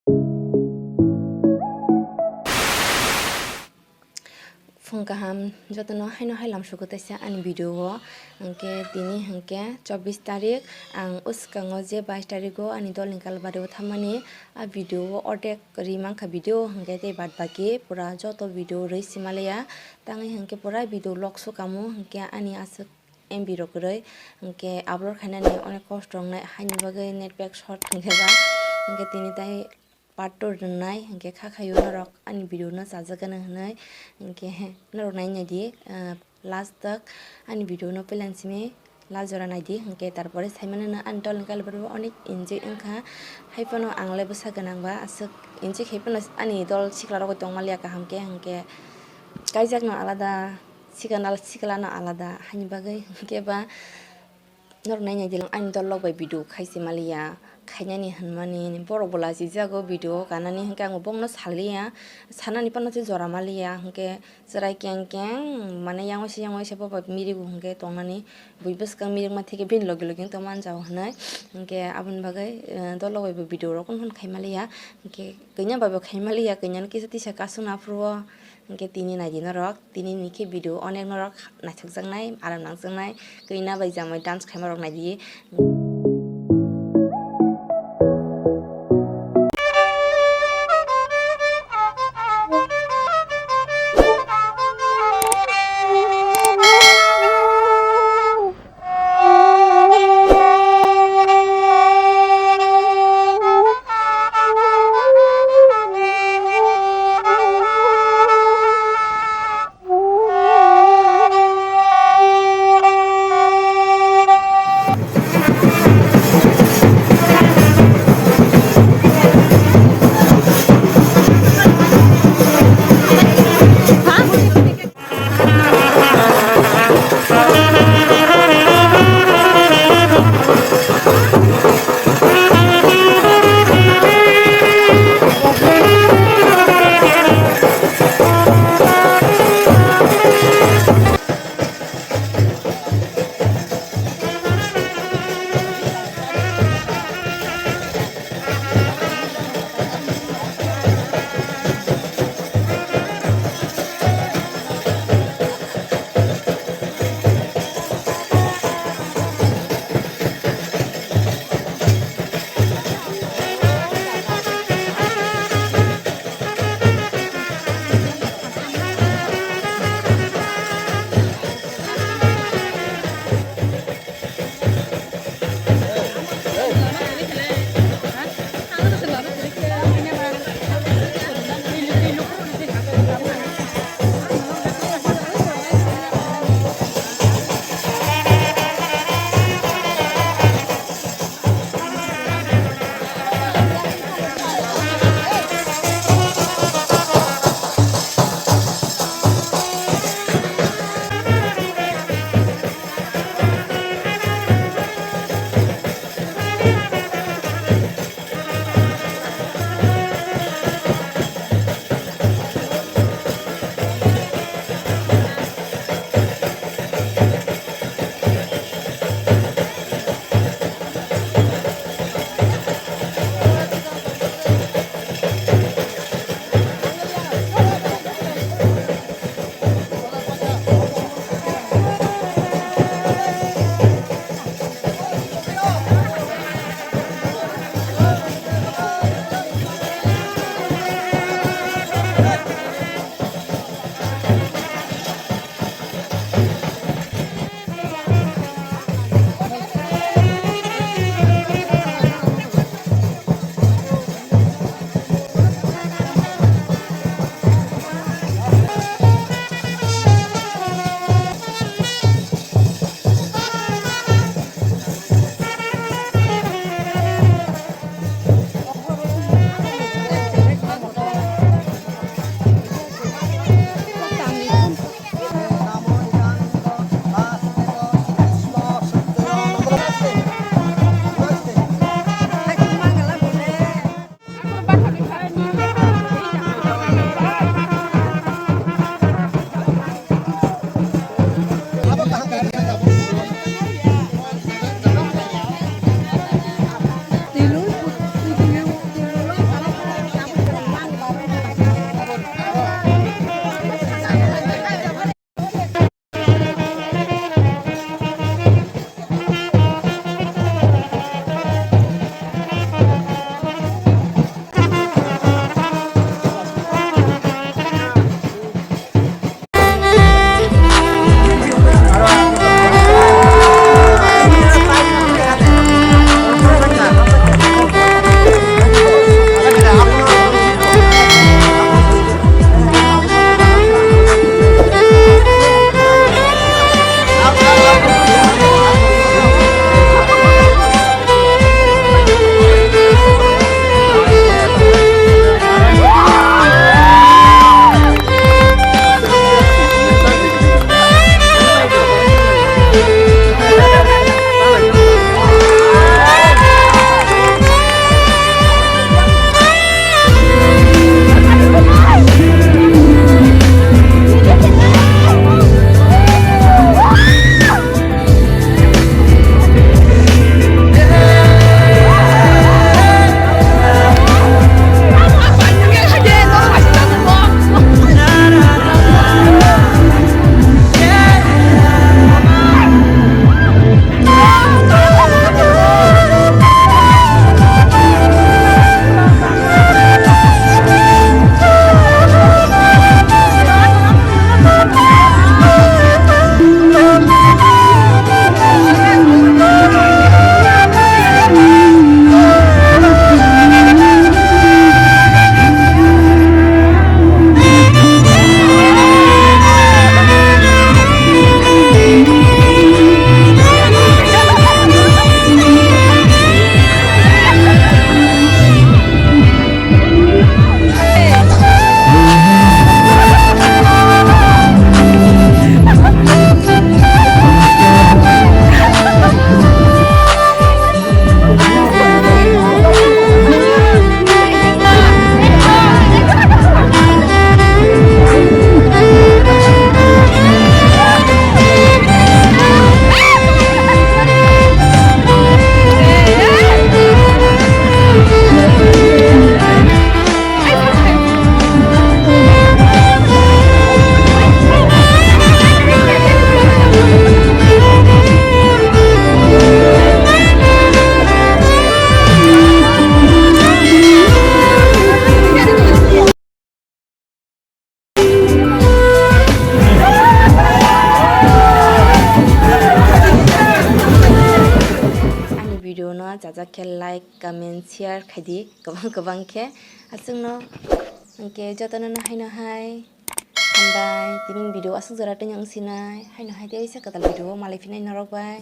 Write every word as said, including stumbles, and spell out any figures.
Phung kaham jotono haino hai lamsugo teisa ani video o. Hwnkhe tini hwnkhe chobbish tarik, ang uskango je bais tarik o ani dolni kalbari o thammani, a video o ordek ri mankha video, hwnkhe tei bad baki pura joto video rwi simaliya. Tangwi hwnkhe pura video log sukamo, hwnkhe ani aswk M B rok kwrwi, hwnkhe upload khainani onek kosto wngnai, haini bagwi net pack short hwnkhe ba, hwnkhe tini tai part two rwnai, hwnkhe kha khaio norok ani video no chajakgano hwnwi, hwnkhe norok nai naidi, ah, last tak ani video no puila simi last jora naidi, hwnkhe tarpore saimano no ani dol ni kalbari bo onek enjoy wngkha, haiphano ang le bwsa gwnang ba aswk enjoy khai phano ani dol sikla rok tongmaliya kaham khe, hwnkhe kaijakno alada. Sikla, sikla no alada, haini bagwi hwnkhe ba norok nai naidi, ani dol rok bai video khai se maliya, khainani hwnmani borok bo lachijago video kanani, hwnkhe ang bo bongno saliya, sanani phano se jora maliya, hwnkhe chwrai keng keng mane yang waisa yang waisa bo bai mirigo hwnkhe tongnani, bui bwskang mirikma thikhe bini logi logi wng tongma jao hwnwi, hwnkhe aboni bagwi, eh, dol rok bai bo video rok phano khai maliya, hwnkhe kanya bai bo khai maliya, kanya no kisa tisa kasuna aphuru o, hwnkhe tini naidi norok. Tini ni khe video onek norok naithokjaknai, aram nangjaknai, kwi na bai jamai dance khaima rok naidi. Khe like, comment, share khaidi kwbang kwbang khe. Aswkno hwnkhe jotono no haino hai hambai. Tini video aswk jora tei wng sinai. Haino hai tei kaisa kwtal video o malai phinai norok bai.